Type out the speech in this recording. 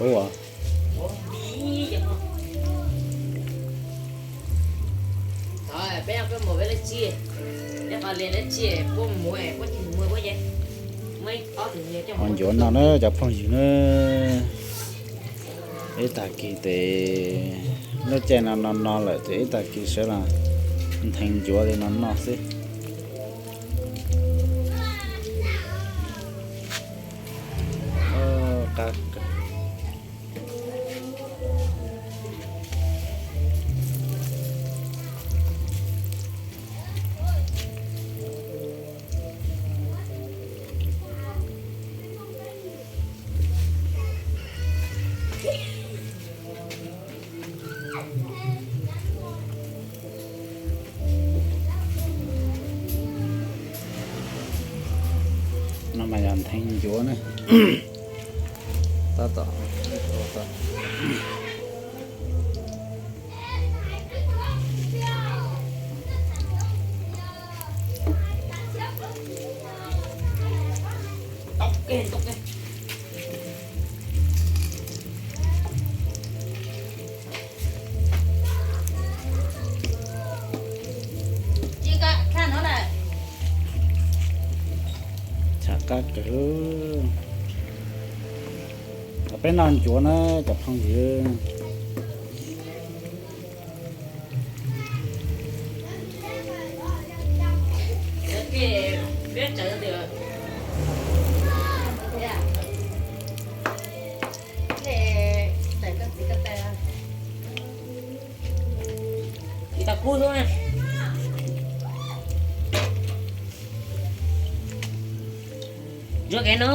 Ua, ua ncuav no na cov phooj ywg na. Ib tag kis ces lub caij no no no lawm ces ib tag kis sawv los nthee ncuav li no noj xwb. No mas yog nthee ncuav ne. Tab tom Tshaj qab kawg. Thaum peb noj ncuav na cov phooj ywg. Tsis tau kub xwb na. Ntsuab kev no.